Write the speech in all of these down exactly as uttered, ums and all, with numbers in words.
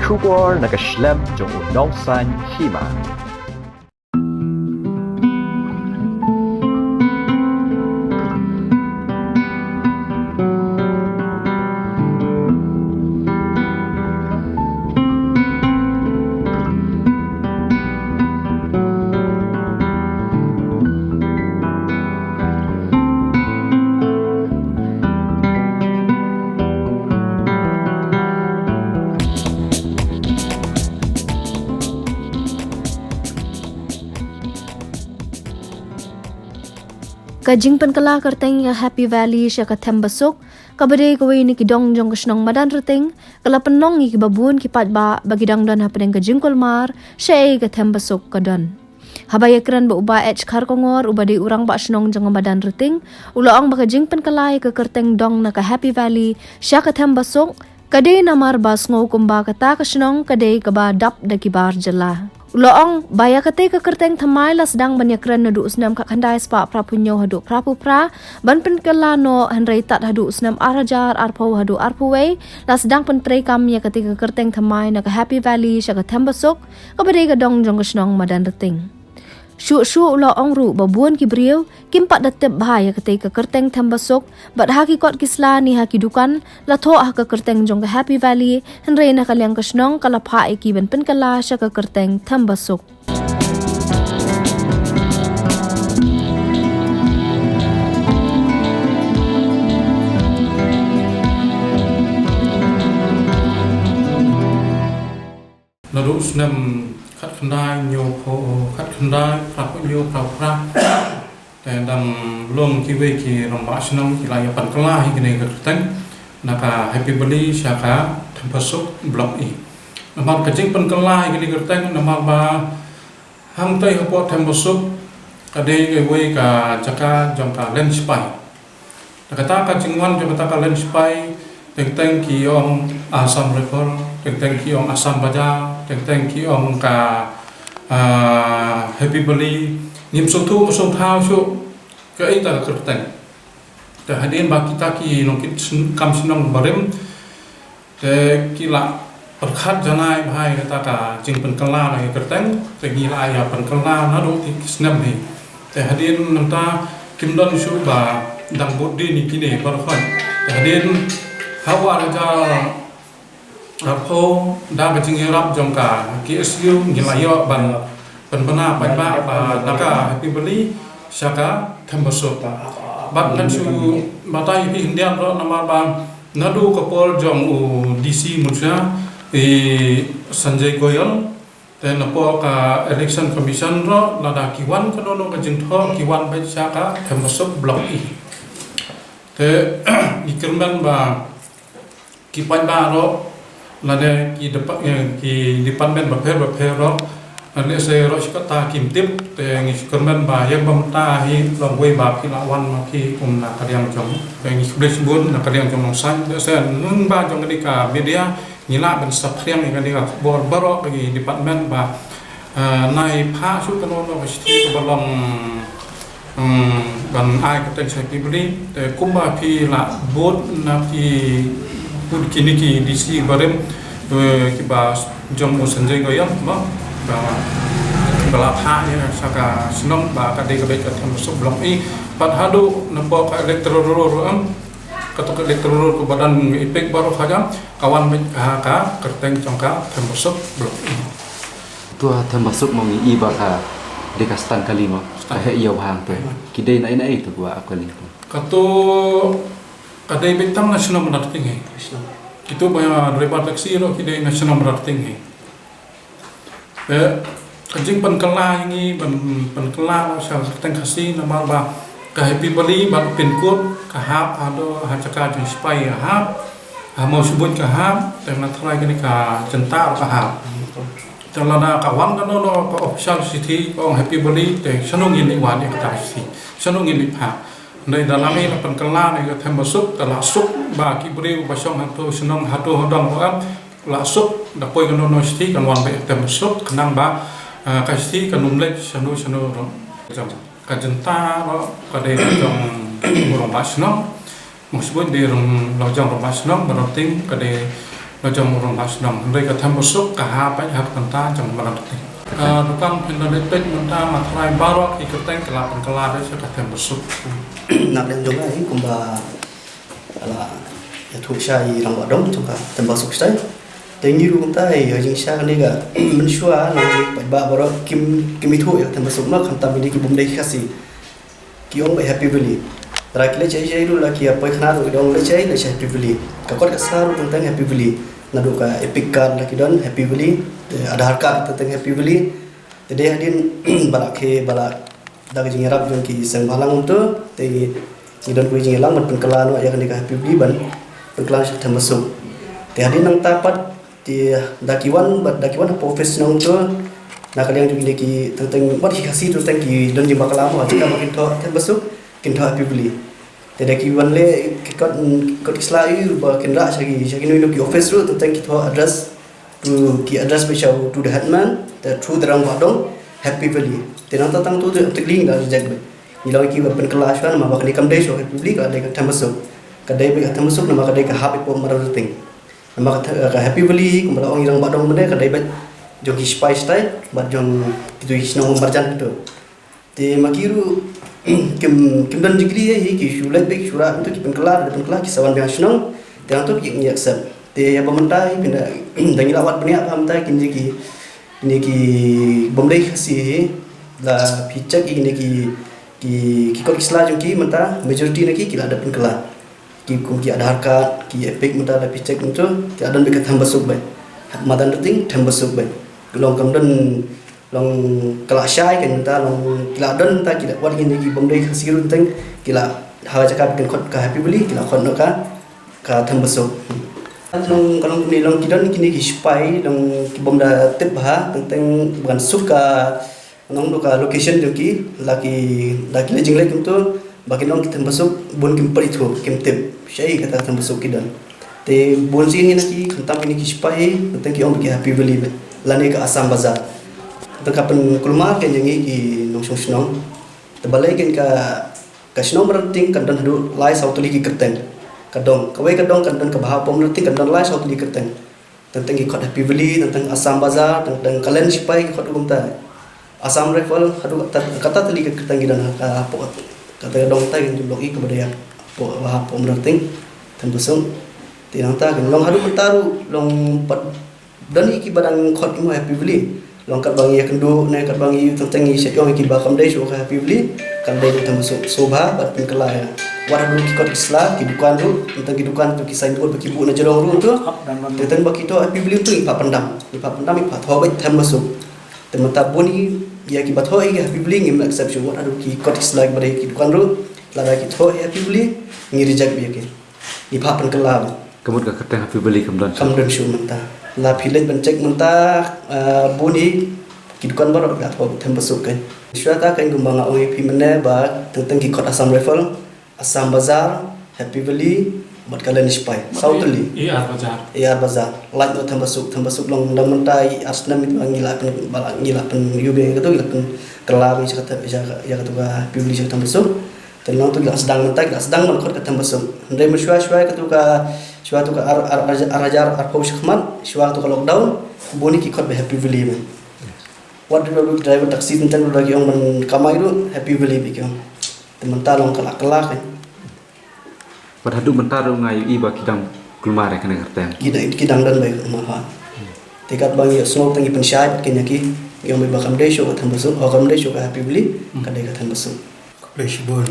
Khubor na ka shlem jong u nongsan hima. Ka jingpynkylla kyrteng ïa Happy Valley sha ka Thembasuk, kaba dei kawei na ki dong jong ka shnong Madanrting, ka la pynlong ïa kiba bun ki paidbah ba ki dang don hapdeng ka jingkulmar shaei ka Thembasuk ka don. Haba ïakren bad u Bah H Kharkongor, uba dei u rangbah shnong jong ka Madanrting, u la ong ba ka jingpynkylla ïa ka kyrteng dong na ka Happy Valley sha ka Thembasuk ka dei namar ba sngew kumba kata ka shnong ka dei kaba dap da ki bar jylla. U la ong ba ïa katei ka kyrteng thymmai la sdang ban ïakren naduh u snem khatkhyndai spah phraphew hynñiew haduh phraphew phra ban pynkylla noh, hynrei tad haduh u snem ar hajar arphew haduh arphew wei la sdang pyntreikam ïa katei ka kyrteng thymmai na ka Happy Valley sha ka Thembasuk, kaba dei ka dong jong ka shnong Madanrting. Shuh shuh u la ong ruh ba bun ki briew kim pat da tip bha ïa katei ka kyrteng Thembasuk, bad ha ki kot ki sla ne ha ki dukan la thoh ha ka kyrteng jong ka Happy Valley, hynrei na ka liang ka shnong ka la phah ïa ki ban pynkylla sha ka kyrteng Thembasuk. Naduh u snem khatkhyndai hynñiewphew, khatkhyndai phraphew hynñiew, phraphew phra, te dang long kiwei ki rangbah shnong ki la ïa pynkylla hi kane ka kyrteng na ka Happy Valley sha ka Thembasuk Block E. Namar ka jingpynkylla hi kane ka kyrteng namar ba hangtei hapoh Thembasuk ka dei kawei ka jaka jong ka len sipai. Te kata ka jingwan jong kata ka len sipai, teng teng ki ong Assam Rifle, teng teng ki ong Assam Bazaar, teng teng ki ong ka, ah, Happy Valley, ngim sngewthuh, ngim sngewthuh shuh kaei kata ka kyrteng. Te hadien ba kita ki nongkit sn-, kam shnong barim, te ki la pyrkhat janai bha ïa kata ka jingpynkylla na ka kyrteng, te ngi la ïa pynkylla naduh ki snem hi. Te hadien nangta kim don shuh ba dang bud dien ïa kine baroh. Te hadien ha u ar hajar arphew da ka jingïarap jong ka K S U ngi la ïoh ban pynbna paidbah ba na ka Happy Valley sha ka Thembasuk. Bad ngan shu batai ïa phi khyndiat ruh namar ba naduh ka por jong u D C Munsha, i Sanjay Goyal, te napoh ka Election Commission ruh lada ki wan kano kano ka jingthoh ki wan beit sha ka Thembasuk Block E. Te ngi kyrmen ba ki paidbah ruh lane ki depa-, eh, ki department bapher bapher ruh, lehse ruh shi katta kim tip, te ngi shu kyrmen ba ïa ba mynta hi long wei ba phi la wan ma phi kum na ka liang jong, te ngi khublei shibun na ka liang jong Nongsan, lehse nang ba jong kane ka media ngi lah ban saphriang ïa kane ka khubor baroh ki department ba, eh, nai phah shuh kano kano ka shithi kaba long, hmm, ban ai kyrteng sha Happy Valley. Te kumba phi la bud na ki bud kine ki D C barim, eh, kiba jong u Sanjay Goyal, ba, ba, ba la phah ïa sha ka shnong ba ka dei ka beit ka Thembasuk Block E. Bad haduh napoh ka electoral roll, em, kato ka electoral roll kaba don ïa phi baroh khaja, ka wan beit ka ha ka kyrteng jong ka Thembasuk Block E. To ha Thembasuk mo ngi i ba ka dei ka stand kali mo. Stand. Ka heh ïa u hang te. Hmm. Ki dei na i na i to ba ap kali to. Kato ka dei beit tang na shnong Madanrting hi. Shnong. Kito ba driver taxi ruh ki dei na shnong Madanrting hi. Eh, ka jingpynkylla ïa ngi ban pynkylla sha ka kyrteng Khasi namar ba ka Happy Valley bad pin code ka hap haduh ha jaka jong sipai ka hap, ha Mawshynrut ka hap, te na tharai kane ka Jynta ka hap. Te lada ka wan kano kano ka official shithi ka ong Happy Valley, te shano ngin ïa wan ïa kata ka shithi, shano ngin ïa phah. Hynrei da lada ngi la pynkylla na ka Thembasuk, ka la suk ba ki briew ba shong hato shnong hato ha dong ruh, la suk da poi kano kano shithi kan wan beit Thembasuk, khnang ba, ah, ka shithi kan ym leit shano shano ruh. Ka Jynta ruh ka dei la jong u rangbah shnong. Mawshynrut dei la jong rangbah shnong, Madanrting ka dei Ka jong u rangbah shnong, hynrei ka Thembasuk ka hap beit ha ka bynta jong u Madan Rting. Ka dukan phin da leit peit mynta, ma tharai baroh ki kyrteng ki la pynkylla beit sha ka Thembasuk. Na ka liang jong nga hi kumba la ïathuh sha i rangbah dong jong ka Thembasuk shatai. Te ngi ruh kumta hi, ha jingshisha kane ka mynshuwa na ngi paidbah baroh kim, kim ithuh ïa ka Thembasuk ma, khamtam ïa ki bym dei Khasi. Ki ong beit Happy Valley. Tara ki leit shai shai ruh la ki ïa poi khana ruh ki ong leit shai, leit shai Happy Valley. Ka kot ka sla ruh teng teng Happy Valley. Naduh ka EPIC card la ki don Happy Valley, te Aadhaar card teng teng Happy Valley. Te dei hadien ba la khie, ba la da ka jingïarap jong ki seng bhalang kumto, te ngi don kawei ka jingïalang ban pynkylla noh ïa kane ka Happy Valley ban pynkylla sha Thembasuk. Te hadien nangta pat te da ki wan, bad da ki wan hapoh office shnong to, na ka liang jong kine ki teng teng, wat ki Khasi teng teng ki don jingbakla mo, ha jaka ba kin thoh Thembasuk, kin thoh Happy Valley. Te da ki wan leh ki kot, kot ki sla ïa ba kin rah sha ki, sha kino kino ki office ruh, teng teng ki thoh address, to ki address beit sha u, to the headman, te through the rangbah dong, Happy Valley. Te nangta tang to te, te ngi la reject beit. Ngi la ong ïa ki ba pynkylla shuwa namar ba kane kam dei shuh Happy Valley, ka dei ka Thembasuk. Ka dei beit ka Thembasuk namar ka dei ka hap hapoh Madan Rting. Namar ka, ka Happy Valley, kumba la ong i rangbah dong mynne, ka dei beit jong ki shipai shatai, bad jong kito ki shnong marjan kito. Te ma ki ruh, kim, kim don jingkylli hi, ki shu leit beit, ki shu rah, kumto ki pynkylla, da pynkylla, ki sa wan biang shnong, te hangto ki, ngi accept. Te ïa ba mynta hi, phin da, da ngi la wad bniah ba mynta, kine ki, kine ki bym dei Khasi hi, la phi check ïa kine ki, ki, ki kot ki sla jong ki mynta, majority na ki, ki la da pynkylla. Ki kum ki Aadhaar card, ki EPIC mynta la phi check mynta, ki la don beit ka Thembasuk beit. Madan Rting, Thembasuk beit. Long kam don, long ka la shai ka mynta, long ki la don mynta, ki la wat kine ki bym dei Khasi ruh teng, ki la ha jaka ba kin khot ka Happy Valley, ki la khot noh ka, ka Thembasuk. Ka long, ka long kine, long ki don kine ki shipai, long ki bym da tip bha, teng teng ban suk ka Nongno ka location jong ki, la ki, la ki leh jingleh kumto, ba kin ong ki Thembasuk, bun kim pat ithuh, kim tip shaei kata ka Thembasuk ki don. Te bun sien ngi na ki, khamtam kine ki shipai, teng teng ki ong ba ki Happy Valley beit, lane ka Assam Bazar. Teng teng ka pynkulmar kein ïa ngi ki nongshong shnong. Te balei kein ka, ka shnong Madan Rting kan don haduh lai saw tylli ki kyrteng. Ka dong, kawei ka dong kan don kaba hapoh Madan Rting kan don lai saw tylli kyrteng. Teng teng ki khot Happy Valley, teng teng Assam Bazar, teng teng Kalen Shipai ki khot kumta. Assam Rifle, haduh kata, kata tylli ka kyrteng ki don ha, ha, hapoh, kata ka dong tai kan jubok i kaba dei hapoh, hapoh Madan Rting, Thembasuk. Te nangta kan long haduh mynta ruh, long pat don i kiba dang khot i mo Happy Valley. Long katba ngi ïakynduh ne katba ngi teng teng ngi shah ïoh ïa kiba kam dei shuh ka Happy Valley, kan dei teng Thembasuk, sngewbha ban pynkylla ïa. Wat haduh ki kot ki sla, ki dukan ruh, teng teng ki dukan to ki signboard ba ki buh na jrong ruh to. Teng teng ba ki thoh Happy Valley to ngi phah pyndam. Ngi phah pyndam, ngi phah thoh beit Thembasuk. Te mynta bun ïa kiba thoh ïa ki Happy Valley ngim accept shuh, wat haduh ki kot ki sla kiba dei ki dukan ruh. Lada ki thoh ïa Happy Valley, ngi reject beit ïa ki. Ngi phah pynkylla beit. Ka mut ka kyrteng Happy Valley kam don shuh. Kam don shuh mynta. La phi leit ban check mynta, ah, bun hi ki dukan baroh la thoh Thembasuk kein. Shuwa ta kein kumba nga ong ïa phi mynne ba teng teng ki khot Assam Rifle, Assam Bazar, Happy Valley, bad Kalen Shipai. Saw tylli. AR Bazar. AR Bazar. Lait noh Thembasuk, Thembasuk long dang mynta i ar snem ba ngi la pyn, ba la, ngi la pyn ïoh beit ïa kato, ngi la pynkylla beit sha kata, sha ka, ïa kato ka Happy Valley sha Thembasuk. Te nangtu ki la sdang mynta, ki la sdang ban khot ka Thembasuk. Hynrei mynshuwa shuwa katu ka, shuwa tu ka ar, ar, ar, ar hajar arphew shakhmat, shuwa katu ka lockdown, bun hi ki khot beit Happy Valley beit. Wat driver, driver taxi teng teng ruh da ki ong ban kamai ruh Happy Valley beit ki ong. Te mynta long ka la kylla kein. Wat haduh mynta ruh nga ïohi ba ki dang kulmar ïa kane ka kyrteng. Ki dang, ki dang don beit kumba ha. Te katba ngi ïohsngew tang ngi pynshai bad kein ïa ki, ngi ong beit ba kam dei shuh ka Thembasuk, oh, kam dei shuh ka Happy Valley, ka dei ka Thembasuk. Khublei shibun.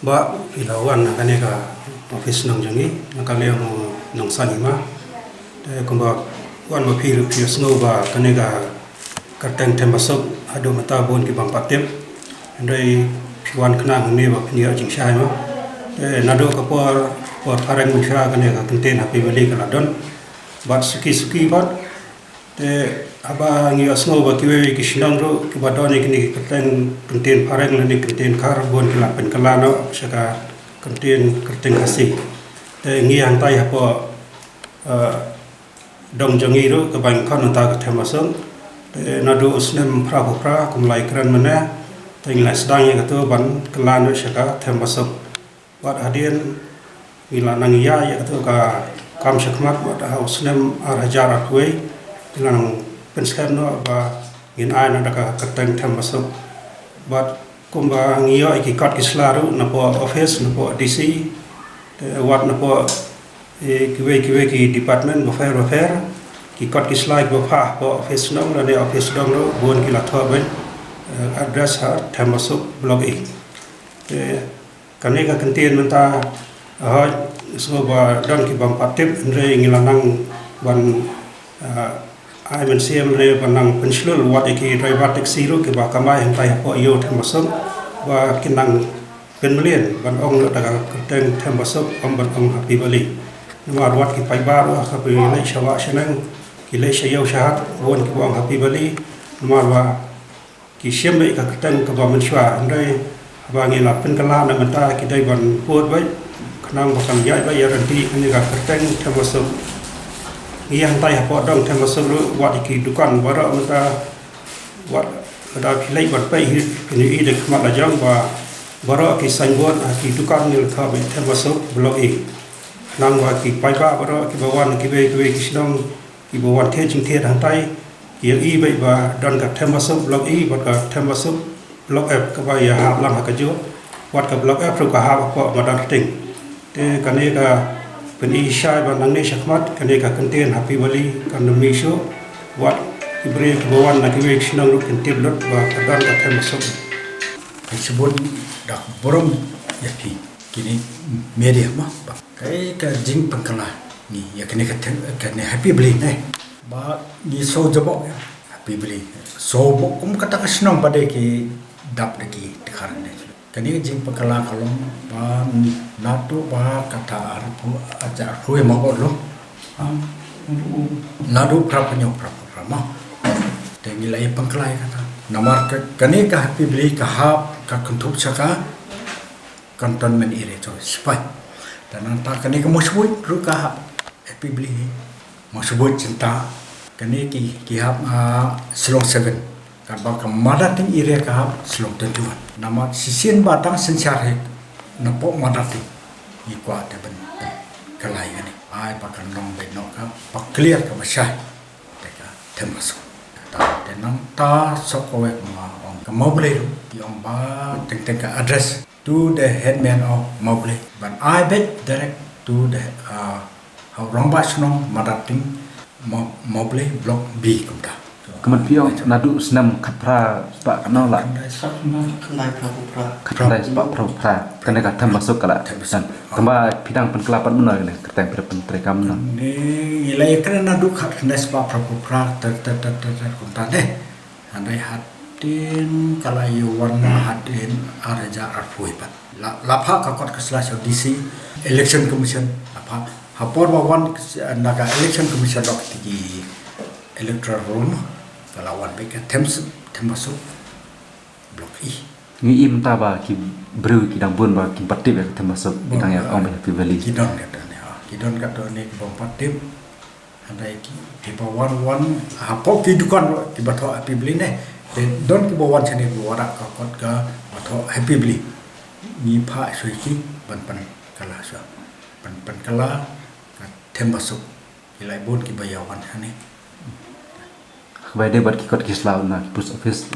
Bah, phi la wan na kane ka office shnong jong ngi, na ka liang u nongsan hima. Te kumba wan ma phi ruh phi ïohsngew ba kane ka kyrteng Thembasuk haduh mynta bun ki bym pat tip. Hynrei phi wan khnang hangne ba phin ïoh jingshai mo. Te naduh ka por, por phareng mynshuwa kane ka kyntien Happy Valley ka la don. Bad suki suki bad Te haba ngi ïohsngew ba kiwei ki shnong ruh kiba don ïa kine ki kyrteng kyntien phareng lane kyntien khar bun ki la pynkylla noh sha ka kyntien kyrteng Khasi. Te ngi hangtai hapoh, eh, dong jong ngi ruh kaba ngi khot mynta ka Thembasuk. Te naduh u snem phra phew phra kum lai kren mynne te ngi la sdang ïa katu ban kylla noh sha ka Thembasuk. Wat hadien ngi la nang ïaid ïa katu ka Kam shakhmat bad ha u snem ar hajar arphew wei, ngi la nang pynskhem noh ba ngin ai noh da ka kyrteng Thembasuk. Bad kumba ngi ïoh ïa ki kot ki sla ruh napoh office, napoh D C, te wat napoh, eh, kiwei kiwei ki department bapher bapher, ki kot ki sla kiba phah hapoh office shnong lane office sdang ruh bun ki la thoh beit, eh, address ha Thembasuk Block E. Te kane ka kyntien mynta, hooid, sngewbha don ki bym pat tip, hynrei ngi la nang ban, ah, ai mynsiem lane ban nang pynshlur wat ïa ki driver taxi ruh kiba kamai hangtai hapoh ïew Thembasuk ba kin nang pynmlien ban ong noh da ka kyrteng Thembasuk, ym ban ong Happy Valley. Namar wat ki paidbah ruh ha kaba ki leit sha wah sha neng, ki leit sha ïew sha hat, bun kiba ong Happy Valley namar ba ki shim beit ka kyrteng kaba mynshuwa, hynrei haba ngi la pynkylla na mynta ki dei ban bud beit, khnang ba kan ïaid beit ïa ryntih kane ka kyrteng Thembasuk. Ngi hangtai hapoh dong Thembasuk ruh wat ïa ki dukan baroh mynta, wat lada phi leit ban peit hi phin ïohi da khmat la jong ba baroh ki signboard ha ki dukan ngi la thoh beit Thembasuk Block E. Khnang ba ki paidbah baroh kiba wan kiwei kiwei ki shnong, kiba wan thied jingthied hangtai, ki ïohi beit ba don ka Thembasuk Block E bad ka Thembasuk Block F kaba ïahap lang ha kajuh, wat ka Block F ruh ka hap hapoh Madarting. Te kane ka pyni shai ba nangne shakhmat kane ka kyntien Happy Valley kan ym mih shuh, wat ki briew kiba wan na kiwei ki shnong ruh kin tip lut ba ka don ka Thembasuk. Ka shibun da ka burom ïa phi kine media ma ba kaei ka jingpynkylla ngi ïa kane ka them, kane Happy Valley ne. Ba ngi shu jubok ïa Happy Valley. Shu bok kum kata ka shnong ba dei ki dap da ki Dkhar ne. Kane ka jingpynkylla ka long ba naduh ba kata arphew, hajar arphew ma ko lo. Naduh phra phew hynñiew phra phew phra ma. Te ngi la ïa pynkylla ïa kata. Namar ka, kane ka Happy Valley ka hap ka kynthup sha ka Cantonment Area, to Sipai. Te nangta kane ka Mawshbuit ruh ka hap Happy Valley hi. Mawshbuit, Santa, kane ki, ki hap, ah, Shillong Seven. Katba ka Madarting area ka hap Shillong Twenty-one. Namar shisien ba dang synshar hi napoh Madarting, ngi kwah te ban, ban kylla ïa kane. Ai ba kan long beit noh kaba clear kaba shai. Te ka Thembasuk. Te nangta shuh kawei ma ong ka Mawblei ruh, ki ong ba teng teng ka address to the headman of Mawblei. Ban ai beit direct to the, uh, ha u rangbah shnong Madarting, Maw-, Mawblei Block B kumta. Ka mut phi ong naduh snem khatphra spah khatno la? Khyndai spah, khyndai phra phew phra. Khyndai spah phra phew phra. Kane ka Thembasuk ka la. Thembasuk. Tangba phi dang pynkylla pat mynno kane ka kyrteng, phi pyntrei kam mynno? Ngi la ïa kren naduh khat khyndai spah phra phew phra ter ter ter ter ter kumta ne. Hynrei hadien ka la ïa wan hadien ar hajar arphew pat. La, la phah ka kot ka sla sha D C, Election Commission, la phah. Ha por ba wan na ka Election Commission lok ti ki electoral roll, ka la wan beit ka Thames, Thembasuk Block E. Ngi im ta ba ki briew ki dang bun ba kim pat tip ïa ka Thembasuk, ki dang ïa ong ba Happy Valley. Ki don katto ne, ha. Ki don katto ne ki bym pat tip. Hynrei ki, kiba wan wan, hapoh ki dukan ruh kiba thoh Happy Valley ne. Te don kiba wan shane kiba wanrah ka kot kaba thoh Happy Valley. Ngi phah shuh ïa ki ban pynkylla shuh. Ban pynkylla ka Thembasuk. Ki la bun kiba ïa wan shane. Kaba ïadei bad ki kot ki sla na ki post office.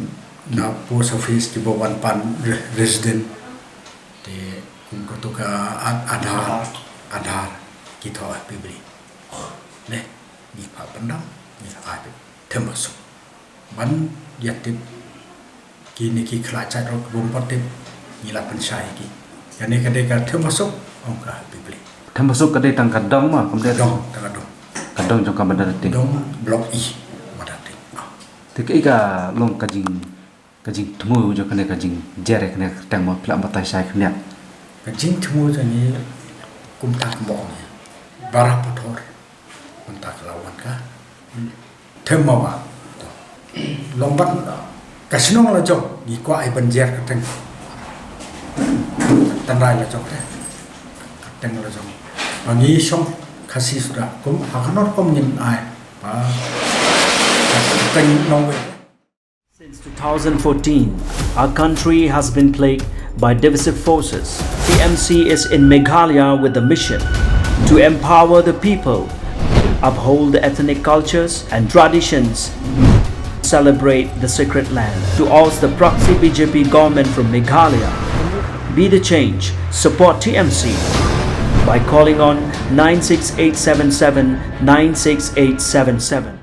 Na post office kiba wan pan re-, resident. Te kum kato ka Ad-, Aadhaar, Aadhaar ki thoh Happy Valley. Ne, ngi phah pyndam, ngi phah ai Thembasuk. Ban ïa tip kine ki khlad shad ruh bym pat tip, ngi la pynshai ïa ki. Kane ka dei ka Thembasuk, ong ka Happy Valley. Thembasuk ka dei tang ka dong ma, kam dei? Dong, tang ka dong. Ka dong jong ka Madarting. Dong Block E, Madarting. Ah. Te kaei ka long ka jing, ka jingthmu jong kane ka jingjer ïa kane ka kyrteng ma, phi lah batai shai khyndiat? Ka jingthmu jong ngi kumta kumba ong ïa, baraphaw por mynta ka la wan ka Thembasuk. Long ban ka shnong la jong, ngi kwah ai ban jer kyrteng. Tynrai la jong te. Kyrteng la jong. Ba ngi shong Khasi suda kum ha ka nor kum ngin ai ba kyrteng nongwei. Since two thousand fourteen, our country has been plagued by divisive forces. T M C is in Meghalaya with a mission. To empower the people, uphold the ethnic cultures and traditions, celebrate the sacred land. To oust the proxy B J P government from Meghalaya, be the change, support T M C by calling on nine six eight seven seven nine six eight seven seven.